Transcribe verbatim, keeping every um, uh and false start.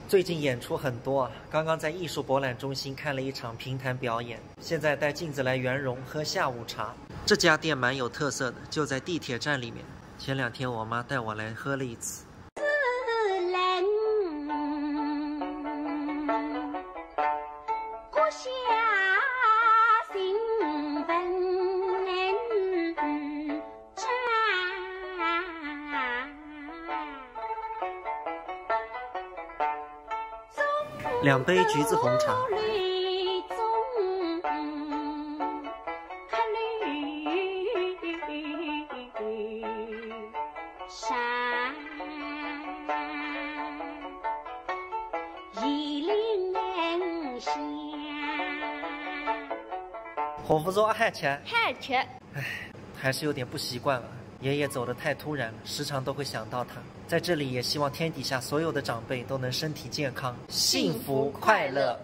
最近演出很多啊，刚刚在艺术博览中心看了一场评弹表演，现在带镜子来圆融喝下午茶。这家店蛮有特色的，就在地铁站里面。前两天我妈带我来喝了一次。两杯橘子红茶。好勿好吃？好吃。还是有点不习惯啊。爷爷走得太突然了，时常都会想到他。在这里也希望天底下所有的长辈都能身体健康，幸福快乐。